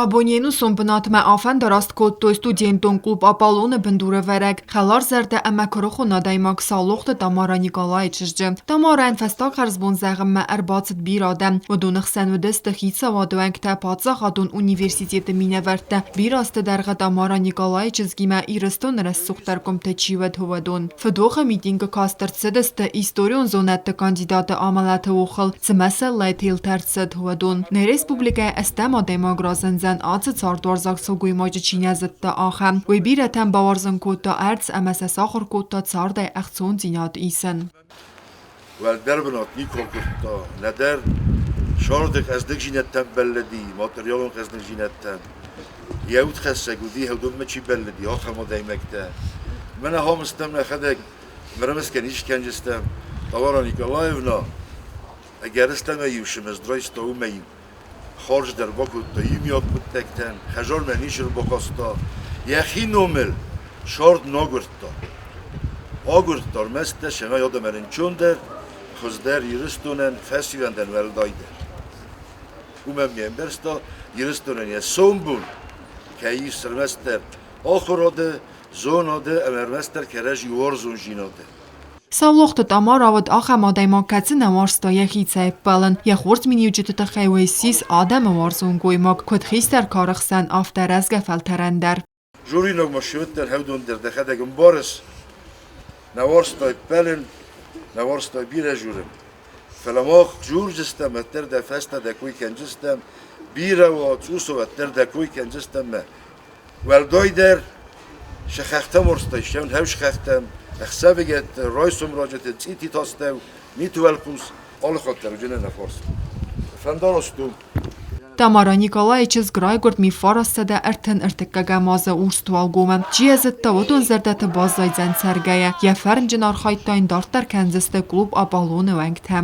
Абон ӕнусон бынатмӕ афӕндараст кодтой студентон клуб «Аполлон-ы» бындурӕвӕрӕг, хӕларзӕрдӕ ӕмӕ куырыхон адӕймаг Саулохты Тамара Николайы чызджы. Тамарӕн фӕстаг хӕрзбон зӕгъынмӕ ӕрбацыд бирӕ адӕм. Уыдоны хсӕн уыдысты хицауады уӕнгтӕ, паддзахадон университеты минӕвӕрттӕ, бирӕ азты дӕргъы Тамара Николайы чызгимӕ Ирыстоны рӕсугъддӕр къуымты чи уыд, уыдон. Фыдохы митингы каст ӕрцыдысты историон зонӕдты кандидаты амӕлӕты охыл цы мӕсӕллӕй телтӕ ӕрцыд, уыдон. Нӕ республикӕйы ӕстӕм адӕймаг разындзӕн ацы цардуарзаг сылгоймаджы чи нӕ зыдта, ахӕм. Уый бирӕтӕн бауарзын кодта ӕрдз ӕмӕ сӕ сахуыр кодта цардӕй ӕхцондзинад исын. Уӕлдӕр бынат никуы куырдта, нӕдӕр сӕрды хъӕздыгдзинӕдтӕм бӕллыди, материалон хъӕздыгдзинӕдтӕм. Йӕ удхӕссӕг уыди, уыдонмӕ чи бӕллыди, ахӕм адӕймӕгтӕ. Мӕнӕ ахӕм стӕм нӕхӕдӕг Мырымыскӕ нискӕнджыстӕм, Тамара Николаевна, ӕгӕрыстӕмӕй-иу сымызд райста уымӕй хорз дӕр бакодта иумиаг хъуыддӕгтӕн, хӕдзармӕ ницы ӕрбахаста, йӕхи номыл сӕрд нагуырдта. Агуырдта ӕрмӕстдӕр цӕмӕй адӕмӕн ӕнцондӕр, хуыздӕр Ирыстонӕн, фӕсивӕдӕн уӕлдайдӕр. Уымӕн ме мбӕрста, Ирыстонӕн йӕ сомбон кӕй ис ӕрмӕстдӕр ахуырады, зонады ӕмӕ ӕрмӕстдӕр кӕрӕдзи уарзондзинады. Саулохты Тамара уыд ахӕм адӕймаг, кӕцы нӕ уарзта йӕхицӕй ӕппӕлын. Йӕ хорз миниуджыты тыххӕй уый ссис адӕмы уарзон гоймаг, куыд хистӕр кары хсӕн, афтӕ рӕзгӕ фӕлтӕрӕн дӕр. Журинаг ма сывӕддӕр хӕвдондӕр дӕхӕдӕг ӕмбарыс, нӕ уарзтай ӕппӕлын, нӕ уарзтай бирӕ журын. Фӕлӕ мах журдзыстӕм, уӕддӕр дӕ фӕстӕ дӕ кой кӕндзыстӕм, бирӕ уа, цъус уа, уӕддӕр дӕ кой кӕндзыстӕм мӕ Уӕлдайдӕр сыхӕгтӕм уарзтай сӕм сыхӕгтӕм, ӕхсӕвыгӕтты, райсом раджыты, цъититастӕу, миты уӕлхъус алы хатт дӕр уыдзынӕ нӕ фарс. Фӕндараст у. Тамара Николайы чызг райгуырд 1933 азы Урстуалгомы. Чи йӕ зыдта, уыдон зӕрдӕты баззайдзӕн цӕргӕйӕ. Йӕ фӕрнджын архайдта йын дарддӕр кӕндзысты клуб «Аполлон-ы» уӕнгтӕ.